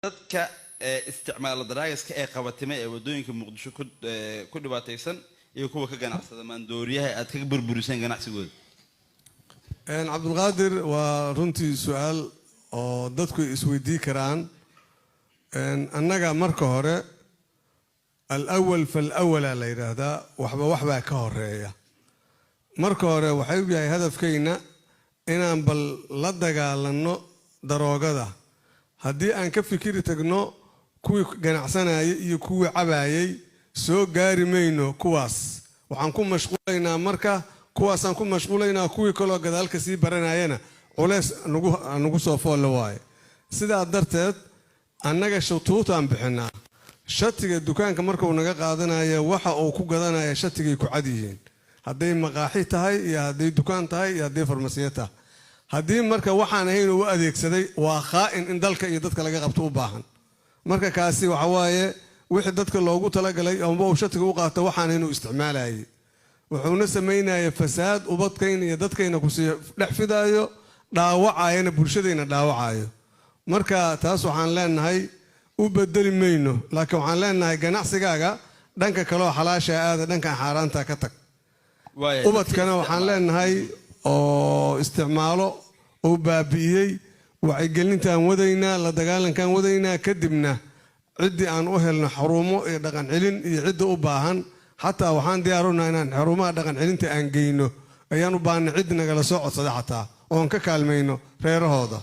Dadka isticmaala daraagiska ee qabatimay ee waddooyinka Muqdisho ku dhibaataysan iyo kuwa ka ganacsada maandooriyaha aad kaga burburiseen ganacsigooda? Cabdulqaadir, waa runtii su-aal oo dadku isweydii karaan. Annaga marka hore الأول فالأول la yidhaahdaa, waxba waxbaa ka horeeya. Marka hore waxay u yahay hadafkayna inaan bal la dagaalanno daroogada. Haddii aan ka fikiri tagno kuwii ganacsanayay iyo kuwii cabayay, soo gaari mayno kuwaas. Waxaan ku mashquulaynaa marka kuwaasaan ku mashquulaynaa, kuwii kaloo gadaalka sii baranayana culeys nagu soo foolle waaye. Sidaa darteed annaga shutuutaan bixinaa. Shatiga dukaanka markuu naga qaadanaya, waxa uu ku gadanaya shatigay ku cad yihiin, hadday maqaaxi tahay iyo hadday dukaan tahay iyo hadday farmasiya tahay. Haddii marka waxaan ahayn uu adeegsaday, waa khaa'in in dalka iyo dadka laga qabto u baahan. Marka kaasi waxa waaye wixii dadka loogu talagalay amba uu shatiga u qaato waxaan ahayn uu isticmaalayay, wuxuuna samaynaya fasaad ubadkayna iyo dadkayna kusii dhex fidaayo, dhaawacayana bulshadayna dhaawacayo. Marka taas waxaan leenahay u bedeli mayno, laakiin waxaan leenahay ganacsigaaga dhanka kaleoo xalaasha aada, dhankan xaaraanta ka tag. Ubadkana waxaan leenahay oo isticmaalo oo baabi'iyey, wacyigelintaan wadaynaa, la dagaalankaan wadaynaa. Kadibna ciddii aan u helno xarumo iyo dhaqan celin iyo cidda u baahan, xataa waxaan diyaar u nahay inaan xarumaha dhaqan celinta aan geyno ayaan u baahnay, cid nagala soo codsada xataa oon ka kaalmayno reerahooda.